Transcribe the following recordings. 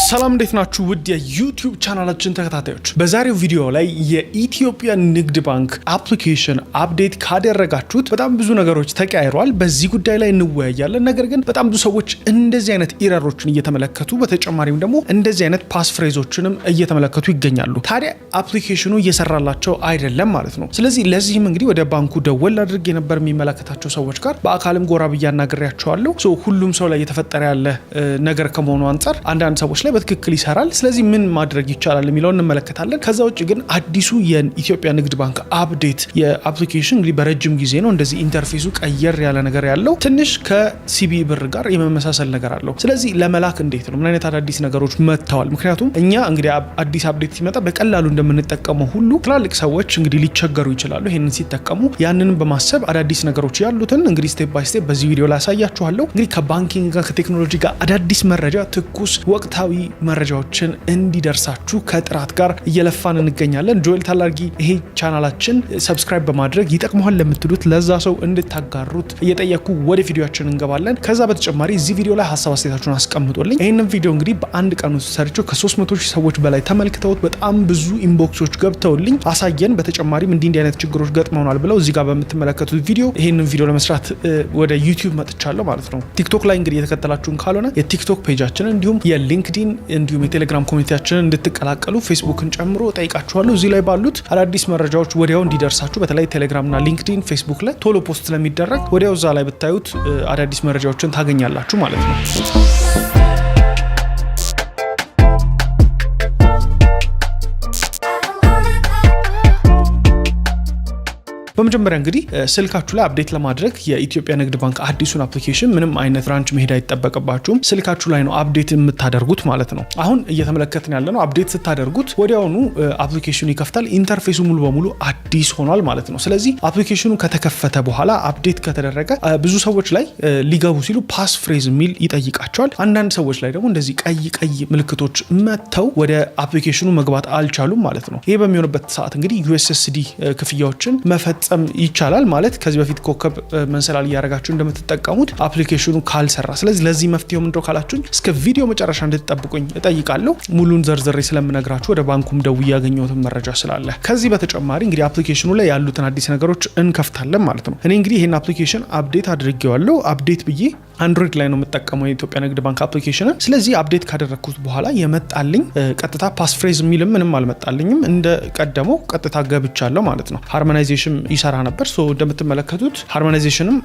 ሰላም፣ እንዴት ናችሁ? ውድ የ YouTube ቻናላችን ተከታታዮች፣ በዛሬው ቪዲዮ ላይ የኢትዮጵያ ንግድ ባንክ application update ካደረጋችሁት በጣም ብዙ ነገሮች ተቀያይረዋል። በዚህ ጉዳይ ላይ እንወያያለን። ነገር ግን በጣም ብዙ ሰዎች እንደዚህ አይነት error ኦችን እየተመለከቱ፣ በተጨማሪም ደግሞ እንደዚህ አይነት passphrase ኦችንም እየተመለከቱ ይገኛሉ። ታዲያ application ኑ እየሰራላቸው አይደለም ማለት ነው። ስለዚህ ለዚህም እንግዲህ ወደ ባንኩ ደወል አድርጌ ነበር፣ የሚመለከታቸው ሰዎች ጋር በአካልም ጎራ ብዬ አናግሬያቸዋለሁ። So ሁሉም ሰው ላይ እየተፈጠረ ያለ ነገር ከመሆኑ አንጻር አንዳንድ ሰዎች ላይ በትክክል ይሰራል። ስለዚህ ምን ማድረግ ይቻላል የሚለውን እንመለከታለን። ከዛ ውጭ ግን አዲሱ የኢትዮጵያ ንግድ ባንክ update የ application እንግዲህ በረጅም ጊዜ ነው እንደዚህ interface ኡ ቀየር ያለ ነገር ያለው፣ ትንሽ ከ CBE ብር ጋር የመመሳሰል ነገር አለው። ስለዚህ ለመላክ እንዴት ነው፣ ምን አይነት አዳዲስ ነገሮች መጥተዋል? ምክንያቱም እኛ እንግዲህ አዲስ update ሲመጣ በቀላሉ እንደምንጠቀመው ሁሉ ትላልቅ ሰዎች እንግዲህ ሊቸገሩ ይችላሉ ይህንን ሲጠቀሙ። ያንንም በማሰብ አዳዲስ ነገሮች ያሉትን እንግዲህ step by step በዚህ ቪዲዮ ላይ አሳያችኋለሁ። እንግዲህ ከ banking ጋር፣ ከቴክኖሎጂ ጋር አዳዲስ መረጃ፣ ትኩስ ወቅታዊ መረጃዎችን እንዲደርሳችሁ ከጥራት ጋር እየለፋን እንገኛለን። ጆኤል ታላርጊ፣ ይሄ ቻናላችን subscribe በማድረግ ይጠቅመዋል ለምትሉት ለዛ ሰው እንድታጋሩት እየጠየኩ ወደ ቪዲዮችን እንገባለን። ከዛ በተጨማሪ እዚህ ቪዲዮ ላይ ሀሳብ አስተያየታችሁን አስቀምጡልኝ። ይህንን ቪዲዮ እንግዲህ በአንድ ቀን ውስጥ ሰርቼው ከ300 ሺህ ሰዎች በላይ ተመልክተውት በጣም ብዙ inbox ኦች ገብተውልኝ አሳየን። በተጨማሪም እንዲህ እንዲህ አይነት ችግሮች ገጥመውናል ብለው እዚህ ጋር በምትመለከቱት ቪዲዮ ይህንን ቪዲዮ ለመስራት ወደ YouTube መጥቻለሁ ማለት ነው። TikTok ላይ እንግዲህ የተከተላችሁን ካልሆነ የ TikTok page ኣችንን እንዲሁም የ LinkedIn እንዲሁም የቴሌግራም community ያችንን እንድትቀላቀሉ ፌስቡክን ጨምሮ ጠይቃችኋለሁ። እዚህ ላይ ባሉት አዳዲስ መረጃዎች ወዲያው እንዲደርሳችሁ፣ በተለይ ቴሌግራምና LinkedIn፣ Facebook ላይ ቶሎ post ስለሚደረግ ወዲያው እዛ ላይ ብታዩት አዳዲስ መረጃዎችን ታገኛላችሁ ማለት ነው። በመጀመሪያ እንግዲህ ስልካችሁ ላይ update ለማድረግ የኢትዮጵያ ንግድ ባንክ አዲሱን application ምንም አይነት branch መሄድ አይጠበቅባችሁም። ስልካችሁ ላይ ነው update የምታደርጉት ማለት ነው። አሁን እየተመለከትን ያለ ነው። Update ስታደርጉት ወዲያውኑ application ኑ ይከፍታል። Interface ኡ ሙሉ በሙሉ አዲስ ሆኗል ማለት ነው። ስለዚህ application ኑ ከተከፈተ በኋላ፣ update ከተደረገ ብዙ ሰዎች ላይ ሊገቡ ሲሉ passphrase የሚል ይጠይቃቸዋል። አንዳንድ ሰዎች ላይ ደግሞ እንደዚህ ቀይ ቀይ ምልክቶች መጥተው ወደ application ኑ መግባት አልቻሉም ማለት ነው። ይሄ በሚሆንበት ሰዓት እንግዲህ USSD ክፍያዎችን መፈጸም ይቻላል ማለት ከዚህ በፊት ኮከብ መሰላል እያደረጋችሁ እንደምትጠቀሙት application ኑ ካልሰራ። ስለዚህ ለዚህ መፍትሄው ምንድነው ካላችሁኝ እስከ ቪዲዮ መጨረሻ እንድትጠብቁኝ እጠይቃለሁ። ሙሉን ዘርዝሬ ስለምነግራችሁ፣ ወደ ባንኩም ደውዬ ያገኘሁትን መረጃ ስላለ። ከዚህ በተጨማሪ እንግዲህ application ኑ ላይ ያሉትን አዲስ ነገሮች እንከፍታለን ማለት ነው። እኔ እንግዲህ ይህን application update አድርጌዋለሁ። Update ብዬ Android ላይ ነው የምጠቀመው የኢትዮጵያ ንግድ ባንክ application ን። ስለዚህ update ካደረግኩት በኋላ የመጣልኝ ቀጥታ passphrase የሚልም ምንም አልመጣልኝም። እንደ ቀደመው ቀጥታ ገብቻለሁ ማለት ነው። Harmonization ይሰራ ነበር። So እንደምትመለከቱት harmonization ም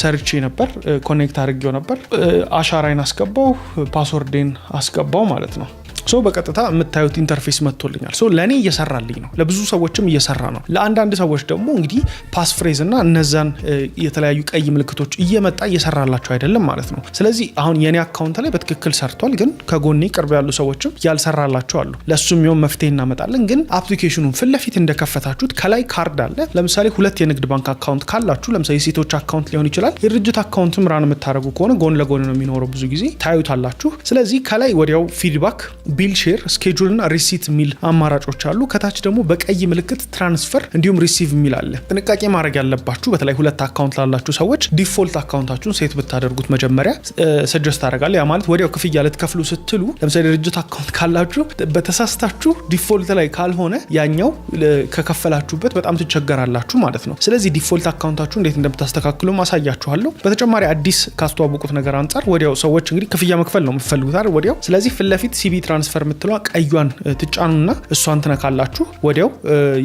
ሰርቼ ነበር፣ connect አድርጌው ነበር። አሻራዬን አስገባው፣ password ኤን አስገባው ማለት ነው። So በቀጥታ የምታዩት interface መጥቶልኛል። So ለእኔ እየሰራልኝ ነው፣ ለብዙ ሰዎችም እየሰራ ነው። ለአንዳንድ ሰዎች ደግሞ እንግዲህ passphrase እና እነዛን የተለያዩ ቀይ ምልክቶች እየመጣ እየሰራላቸው አይደለም ማለት ነው። ስለዚህ አሁን የኔ account ላይ በትክክል ሰርቷል፣ ግን ከጎኔ ቅርብ ያሉ ሰዎችም ያልሰራላቸው አሉ። ለእሱ የሚሆን መፍትሄ እናመጣለን። ግን application ኑን ፊት ለፊት እንደከፈታችሁት ከላይ ካርድ አለ። ለምሳሌ ሁለት የንግድ ባንክ account ካላችሁ፣ ለምሳሌ የሴቶች account ሊሆን ይችላል፣ የድርጅት account ም run የምታደርጉ ከሆነ ጎን ለጎን ነው የሚኖረው፣ ብዙ ጊዜ ታዩታላችሁ። ስለዚህ ከላይ ወዲያው feedback፣ bill share፣ schedule እና receipt የሚል አማራጮች አሉ። ከታች ደግሞ በቀይ ምልክት transfer እንዲሁም receive የሚል አለ። ጥንቃቄ ማድረግ ያለባችሁ በተለይ ሁለት account ላላችሁ ሰዎች default account ኣችሁን set ብታደርጉት መጀመሪያ suggest አደርጋለሁ። ያ ማለት ወዲያው ክፍያ ልትከፍሉ ስትሉ ለምሳሌ ድርጅት account ካላችሁ በተሳስታችሁ default ላይ ካልሆነ ያኛው ከከፈላችሁበት በጣም ትቸገራላችሁ ማለት ነው። ስለዚህ default account ኣችሁ እንዴት እንደምታስተካክሉ አሳያችኋለሁ። በተጨማሪ አዲስ ካስተዋወቁት ነገር አንጻር ወዲያው ሰዎች እንግዲህ ክፍያ መክፈል ነው የምትፈልጉት አይደል? ወዲያው። ስለዚህ ፊት ለፊት CBE transfer የምትለዋ ቀዩን ትጫኑና እሷን ትነካላችሁ፣ ወዲያው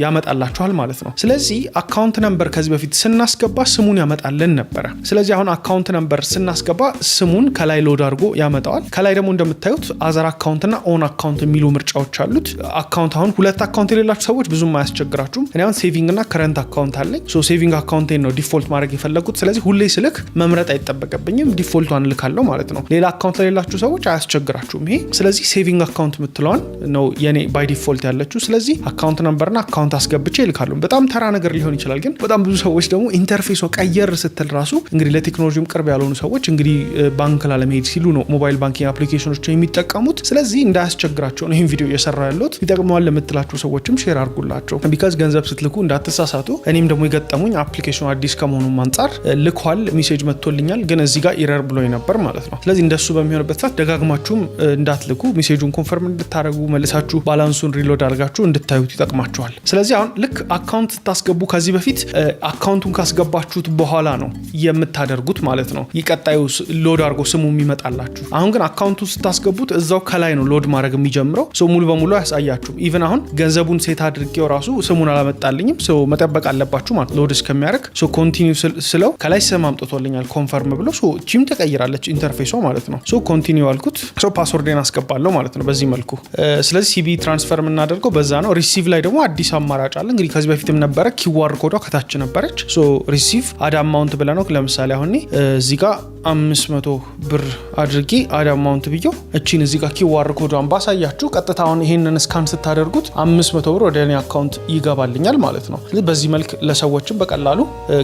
ያመጣላችኋል ማለት ነው። ስለዚህ account number ከዚህ በፊት ስናስገባ ስሙን ያመጣልን ነበረ። ስለዚህ አሁን account number ስናስገባ ስሙን ከላይ load አድርጎ ያመጣዋል። ከላይ ደግሞ እንደምታዩት other account እና own account የሚሉ ምርጫዎች አሉት። Account አሁን ሁለት account የሌላችሁ ሰዎች ብዙም አያስቸግራችሁም። እኔ አሁን saving እና current account አለኝ። So saving account ኤን ነው default ማድረግ የፈለግኩት። ስለዚህ ሁሌ ስልክ መምረጥ አይጠበቅብኝም፣ default ኧን ልካለው ማለት ነው። ሌላ account ለሌላችሁ ሰዎች አያስቸግራችሁም ይሄ። ስለዚህ saving account የምትለዋን ነው የኔ by default ያለችው። ስለዚህ account number ና account አስገብቼ ይልካሉ። በጣም ተራ ነገር ሊሆን ይችላል፣ ግን በጣም ብዙ ሰዎች ደግሞ interface ኧ ቀየር ስትል ራሱ እንግዲህ ለቴክኖሎጂም ቅርብ ያልሆኑ ሰዎች እንግዲህ ባንክ ላለመሄድ ሲሉ ነው mobile banking application ኖች የሚጠቀሙት። ስለዚህ እንዳያስቸግራቸው ነው ይህን ቪዲዮ እየሰራ ያለሁት። ይጠቅመዋል ለምትላቸው ሰዎችም share አድርጉላቸው። Because ገንዘብ ስትልኩ እንዳትሳሳቱ። እኔም ደግሞ የገጠሙኝ application ኑ አዲስ ከመሆኑም አንጻር ልኳል፣ message መጥቶልኛል፣ ግን እዚህ ጋር error ብሎኝ ነበር ማለት ነው። ስለዚህ እንደሱ በሚሆንበት ሰዓት ደጋግማችሁም እንዳትልኩ message ኡን confirm እንድታደርጉ፣ መልሳችሁ balance ኡን reload አድርጋችሁ እንድታዩት ይጠቅማችኋል። ስለዚህ አሁን ልክ account ስታስገቡ ከዚህ በፊት account ኡን ካስገባችሁት በኋላ ነው የምታደርጉት ማለት ነው። የቀጣዩ load አድርጎ ስሙ የሚመጣላችሁ። አሁን ግን account ኡን ስታስገቡት እዛው ከላይ ነው load ማድረግ የሚጀምረው። So ሙሉ በሙሉ አያሳያችሁም። Even አሁን ገንዘቡን set አድርጌው ራሱ ስሙን አላመጣልኝም። So መጠበቅ አለባችሁ ማለት load እስከሚያደርግ። So continue ስለው ከላይ ስም አምጥቶልኛል confirm ብሎ። So እቺም ተቀይራለች interface ኧ ማለት ነው። So continue አልኩት። So password ኤን አስገባለሁ ማለት ነው በዚህ መልኩ። ስለዚህ CBE transfer የምናደርገው በዛ ነው። Receive ላይ ደግሞ አዲስ አማራጭ አለ። እንግዲህ ከዚህ በፊትም ነበረ፣ QR code ኧ ከታች ነበረች። So receive add amount ብለነው ለምሳሌ አሁን እዚህ ጋር 500 ብር አድርጌ add amount ብየው እቺን እዚህ ጋር QR code ኧን ባሳያችሁ ቀጥታ አሁን ይሄንን scan ስታደርጉት 500 ብር ወደ እኔ account ይገባልኛል ማለት ነው። ስለዚህ በዚህ መልክ ለሰዎችም በቀላሉ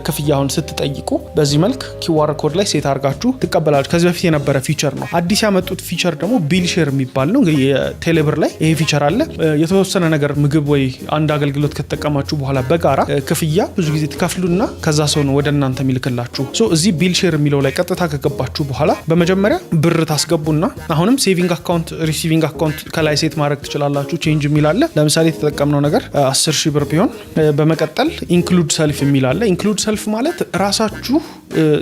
ክፍያውን ስትጠይቁ በዚህ መልክ QR code ላይ set አድርጋችሁ ትቀበላላችሁ። ከዚህ በፊት የነበረ feature ነው። አዲስ ያመጡት feature ደግሞ bill share የሚባል ነው። እንግዲህ የቴሌብር ላይ ይሄ feature አለ። የተወሰነ ነገር ምግብ ወይ አንድ አገልግሎት ከተጠቀማችሁ በኋላ በጋራ ክፍያ ብዙ ጊዜ ትከፍሉና ከዛ ሰው ነው ወደ እናንተ የሚልክላችሁ። So እዚህ bill share የሚለው ላይ ቀጥታ ከገባችሁ በኋላ በመጀመሪያ ብር ታስገቡና አሁንም saving account፣ receiving account ከላይ set ማድረግ ትችላላችሁ። Change የሚል አለ። ለምሳሌ የተጠቀምነው ነገር 10 ሺህ ብር ቢሆን በመቀጠል include self የሚል አለ። Include self ማለት ራሳችሁ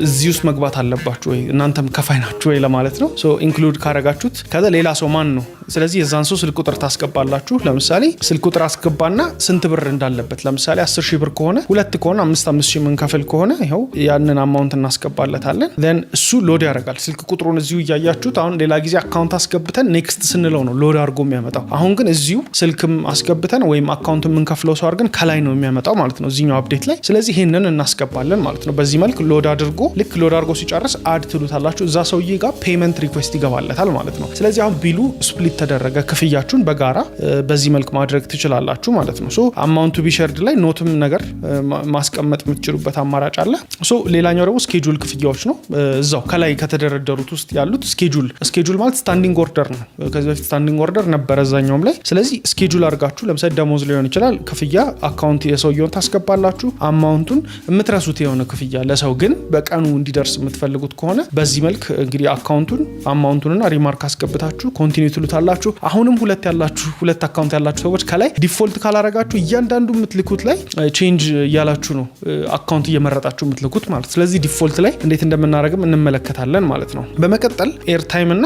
እዚህ ውስጥ መግባት አለባችሁ ወይ፣ እናንተም ከፋይ ናችሁ ወይ ለማለት ነው። So include ካረጋችሁት ከዛ ሌላ ሰው ማን ነው? ስለዚህ የዛን ሰው ስልክ ቁጥር ታስገባላችሁ። ለምሳሌ ስልክ ቁጥር አስገባና ስንት ብር እንዳለበት፣ ለምሳሌ 10 ሺህ ብር ከሆነ፣ ሁለት ከሆነ፣ 5 5 ሺህ የምንከፍል ከሆነ ይኸው ያንን amount እናስገባለታለን። Then እሱ load ያደርጋል። ስልክ ቁጥሩን እዚሁ እያያችሁት፣ አሁን ሌላ ጊዜ account አስገብተን next ስንለው ነው load አድርጎ የሚያመጣው። አሁን ግን እዚሁ ስልክም አስገብተን ወይም account የምንከፍለው ሰው አድርገን ከላይ ነው የሚያመጣው ማለት ነው እዚኛው update ላይ። ስለዚህ ይህንን እናስገባለን ማለት ነው። በዚህ መልክ load አድርጎ፣ ልክ load አድርጎ ሲጨርስ add ትሉታላችሁ። እዛ ሰውዬ ጋር payment request ይገባለታል ማለት ነው። ስለዚህ አሁን bill ኡ split ተደረገ፣ ክፍያችሁን በጋራ በዚህ መልክ ማድረግ ትችላላችሁ ማለት ነው። So amount to be shared ላይ note ም ነገር ማስቀመጥ የምትችሉበት አማራጭ አለ። So ሌላኛው ደግሞ schedule ክፍያዎች ነው። እዛው ከላይ ከተደረደሩት ውስጥ ያሉት schedule፣ schedule ማለት standing order ነው። ከዚህ በፊት standing order ነበረ እዛኛውም ላይ። ስለዚህ schedule አድርጋችሁ ለምሳሌ ደሞዝ ሊሆን ይችላል፣ ክፍያ account የሰውየውን ታስገባላችሁ። Amount ኡን የምትረሱት የሆነ ክፍያ ለሰው ግን በቀኑ እንዲደርስ የምትፈልጉት ከሆነ በዚህ መልክ እንግዲህ account ኡን፣ amount ኡንና remark አስገብታችሁ continue ትሉታላችሁ። አሁንም ሁለት ያላችሁ፣ ሁለት account ያላችሁ ሰዎች ከላይ default ካላረጋችሁ እያንዳንዱ የምትልኩት ላይ change እያላችሁ ነው account እየመረጣችሁ የምትልኩት ማለት። ስለዚህ default ላይ እንዴት እንደምናደርግም እንመለከታለን ማለት ነው። በመቀጠል airtime እና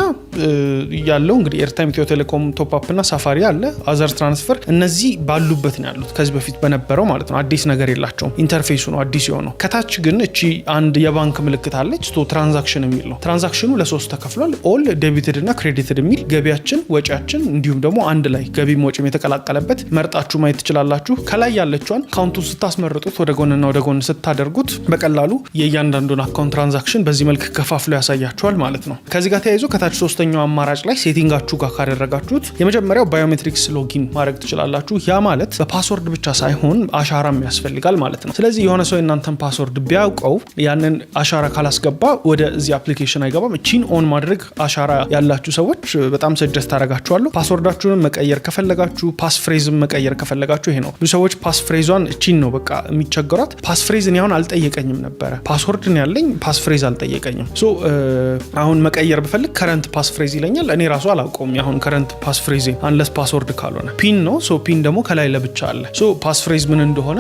ያለው እንግዲህ airtime፣ ኢትዮ ቴሌኮም top up እና ሳፋሪ አለ፣ other transfer፣ እነዚህ ባሉበት ነው ያሉት ከዚህ በፊት በነበረው ማለት ነው። አዲስ ነገር የላቸውም። Interface ኡ ነው አዲስ የሆነው። ከታች ግን እቺ አንድ የባንክ ምልክት አለች። Transaction የሚል ነው። Transaction ኑ ለሶስት ተከፍሏል። All፣ debited እና credited የሚል፣ ገቢያችን፣ ወጪያችን እንዲሁም ደግሞ አንድ ላይ ገቢም ወጪም የተቀላቀለበት መርጣችሁ ማየት ትችላላችሁ። ከላይ ያለችዋን account ኡን ስታስመርጡት ወደ ጎንና ወደ ጎን ስታደርጉት በቀላሉ የእያንዳንዱን account transaction በዚህ መልክ ከፋፍሎ ያሳያችኋል ማለት ነው። ከዚህ ጋር ተያይዞ ከታች ሶስተኛው አማራጭ ላይ setting ኣችሁ ጋር ካደረጋችሁት የመጀመሪያው biometrics login ማድረግ ትችላላችሁ። ያ ማለት በ password ብቻ ሳይሆን አሻራም ያስፈልጋል ማለት ነው። ስለዚህ የሆነ ሰው የእናንተን password ቢያውቀው ያንን አሻራ ካላስገባ ወደዚህ application አይገባም። እቺን on ማድረግ አሻራ ያላችሁ ሰዎች በጣም suggest አደርጋችኋለሁ። Password ኣችሁንም መቀየር ከፈለጋችሁ፣ passphrase ም መቀየር ከፈለጋችሁ ይሄ ነው። ብዙ ሰዎች passphrase ኧን እቺን ነው በቃ የሚቸገሯት። Passphrase እኔ አሁን አልጠየቀኝም ነበረ። Password ነው ያለኝ፣ passphrase አልጠየቀኝም። So አሁን መቀየር ብፈልግ current passphrase ይለኛል። እኔ ራሱ አላውቀውም አሁን current passphrase unless password ካልሆነ PIN ነው። So PIN ደግሞ ከላይ ለብቻ አለ። So passphrase ምን እንደሆነ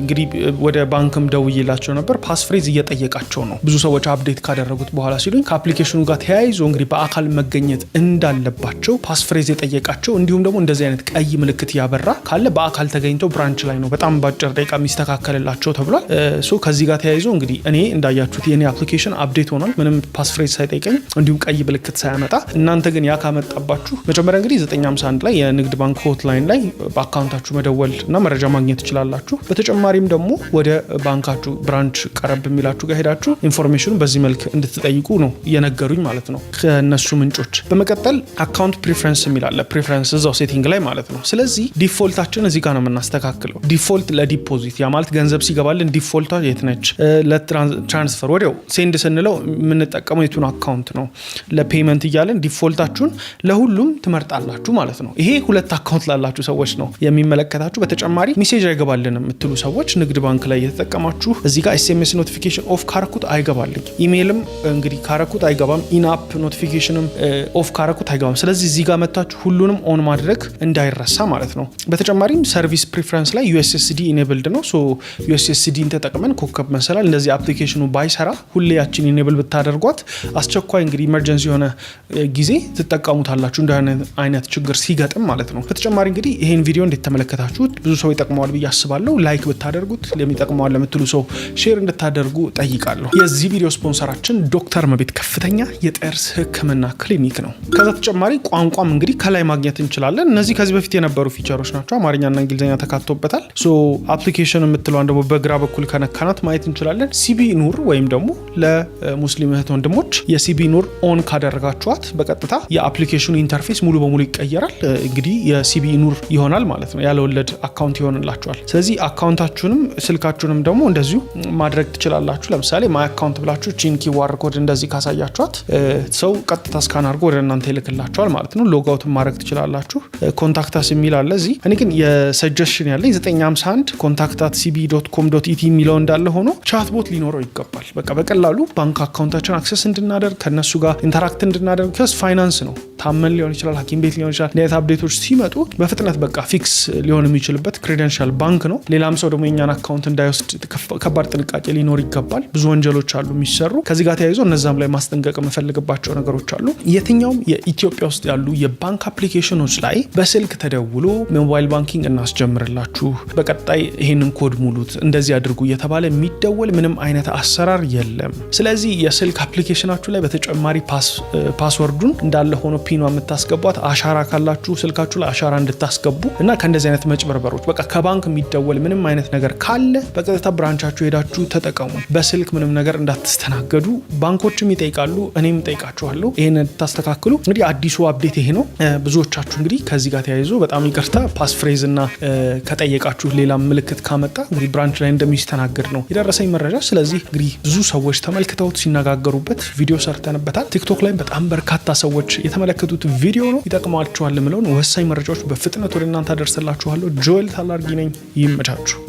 እንግዲህ ወደ ባንክም ደውዬላቸው ነበር። Passphrase እየጠየቃቸው ነው ብዙ ሰዎች update ካደረጉት በኋላ ሲሉኝ ከ application ኑ ጋር ተያይዞ እንግዲህ በአካል መገኘት እንዳለባቸው passphrase የጠየቃቸው፣ እንዲሁም ደግሞ እንደዚህ አይነት ቀይ ምልክት ያበራ ካለ በአካል ተገኝተው branch ላይ ነው በጣም በአጭር ደቂቃ የሚስተካከልላቸው ተብሏል። So ከዚህ ጋር ተያይዞ እንግዲህ እኔ እንዳያችሁት የኔ application update ሆኗል ምንም passphrase ሳይጠይቀኝ እንዲሁም ቀይ ምልክት ሳያመጣ። እናንተ ግን ያ ካመጣባችሁ መጀመሪያ እንግዲህ 951 ላይ የንግድ ባንክ hotline ላይ በ account ኣችሁ መደወል እና መረጃ ማግኘት ትችላላችሁ። በተጨማሪም ደግሞ ወደ ባንካችሁ branch ቀረብ የሚላችሁ ጋር ሄዳችሁ information ኑ በዚህ መልክ እንድትጠይቁ ነው የነገሩኝ ማለት ነው ከእነሱ ምንጮች። በመቀጠል account preference የሚል አለ። Preference እዛው setting ላይ ማለት ነው። ስለዚህ default ኣችን እዚህ ጋር ነው የምናስተካክለው። Default ለ deposit፣ ያ ማለት ገንዘብ ሲገባልን default ኧ የት ነች? ለ transfer ወዲያው send ስንለው የምንጠቀመው የቱን account ነው? ለ payment እያለን default ኣችሁን ለሁሉም ትመርጣላችሁ ማለት ነው። ይሄ ሁለት account ላላችሁ ሰዎች ነው የሚመለከታችሁ። በተጨማሪ message አይገባልንም የምትሉ ሰዎች ንግድ ባንክ ላይ የተጠቀማችሁ እዚህ ጋር SMS notification off ካረኩት አይገባልኝ። ኢሜይልም እንግዲህ ካረኩት አይገባም። In-app notification ም off ካረኩት አይገባም። ስለዚህ ስለዚህ እዚህ ጋር መታችሁ ሁሉንም on ማድረግ እንዳይረሳ ማለት ነው። በተጨማሪም service preference ላይ USSD enabled ነው። So USSD ን ተጠቅመን ኮከብ መሰላል እንደዚህ application ኑ ባይሰራ ሁሌ ያችን enable ብታደርጓት አስቸኳይ እንግዲህ emergency የሆነ ጊዜ ትጠቀሙታላችሁ እንደ አይነት ችግር ሲገጥም ማለት ነው። በተጨማሪ እንግዲህ ይሄን ቪዲዮ እንዴት ተመለከታችሁት? ብዙ ሰው ይጠቅመዋል ብዬ አስባለሁ። Like ብታደርጉት ለሚጠቅመዋል ለምትሉ ሰው share እንድታደርጉ ጠይቃለሁ። የዚህ ቪዲዮ ስፖንሰራችን ዶክተር መቤት ከፍተኛ የጥርስ ሕክምና ክሊኒክ ነው። ከዛ ተጨማሪ ቋንቋም እንግዲህ ከላይ ማግኘት እንችላለን። እነዚህ ከዚህ በፊት የነበሩ feature ኦች ናቸው። አማርኛና እንግሊዝኛ ተካቶበታል። So application የምትለዋን ደግሞ በግራ በኩል ከነካናት ማየት እንችላለን። CBE ኑር ወይም ደግሞ ለሙስሊም እህት ወንድሞች የ CBE ኑር on ካደረጋችኋት በቀጥታ የ application ኑ interface ሙሉ በሙሉ ይቀየራል። እንግዲህ የ CBE ኑር ይሆናል ማለት ነው። ያለወለድ account ይሆንላችኋል። ስለዚህ account ኣችሁንም ስልካችሁንም ደግሞ እንደዚሁ ማድረግ ትችላላችሁ። ለምሳሌ my account ብላችሁ ቺን QR code እንደዚህ ካሳያችኋት ሰው ቀጥታ scan አድርጎ ወደ እናንተ ይልክላችኋል ማለት ነው። Logout ማድረግ ትችላላችሁ። Contact us የሚል አለ እዚህ። እኔ ግን የ suggestion ያለኝ 951 contact@cbe.com.et የሚለው እንዳለ ሆኖ chatbot ሊኖረው ይገባል። በቃ በቀላሉ ባንክ account ኣችን access እንድናደርግ፣ ከነሱ ጋር interact እንድናደርግ፣ 'cause finance ነው። ታመን ሊሆን ይችላል፣ ሐኪም ቤት ሊሆን ይችላል። እንዲህ update ኦች ሲመጡ በፍጥነት በቃ fix ሊሆን የሚችልበት credential ባንክ ነው። ሌላም ሰው ደግሞ የኛን account እንዳይወስድ ከባድ ጥንቃቄ ሊኖር ይገባል። ብዙ ወንጀሎች አሉ የሚሰሩ። ከዚህ ጋር ተያይዞ እነዛም ላይ ማስጠንቀቅ የምፈልግባቸው ነገሮች አሉ። የትኛውም የኢትዮጵያ ውስጥ ያሉ የባንክ application ኖች ላይ በስልክ ተደውሎ mobile banking እናስጀምርላችሁ፣ በቀጣይ ይሄንን ኮድ ሙሉት፣ እንደዚህ አድርጉ እየተባለ የሚደወል ምንም አይነት አሰራር የለም። ስለዚህ የስልክ application ናችሁ ላይ በተጨማሪ password ኡን እንዳለ ሆኖ PIN ኗ የምታስገቧት አሻራ ካላችሁ ስልካችሁ ላይ አሻራ እንድታስገቡ እና ከእንደዚህ አይነት መጭበርበሮች በቃ ከባንክ የሚደወል ምንም አይነት ነገር ካለ በቀጥታ branch ኣችሁ ሄዳችሁ ተጠቀሙ። በስልክ ምንም ነገር እንዳትስተናገዱ ባንኮችም ይጠይቃሉ፣ እኔም እጠይቃችኋለሁ። ይህን እንድታስተካክሉ። እንግዲህ አዲሱ update ይሄ ነው። ብዙዎቻችሁ እንግዲህ ከዚህ ጋር ተያይዞ በጣም ይቅርታ passphrase እና ከጠየቃችሁ ሌላ ምልክት ካመጣ እንግዲህ branch ላይ እንደሚስተናገድ ነው የደረሰኝ መረጃ። ስለዚህ እንግዲህ ብዙ ሰዎች ተመልክተውት ሲነጋገሩበት ቪዲዮ ሰርተንበታል። ቲክቶክ ላይም በጣም በርካታ ሰዎች የተመለከቱት ቪዲዮ ነው። ይጠቅማችኋል የምለውን ወሳኝ መረጃዎች በፍጥነት ወደ እናንተ አደርስላችኋለሁ። ጆኤል ታላርጊ ነኝ። ይመቻችሁ።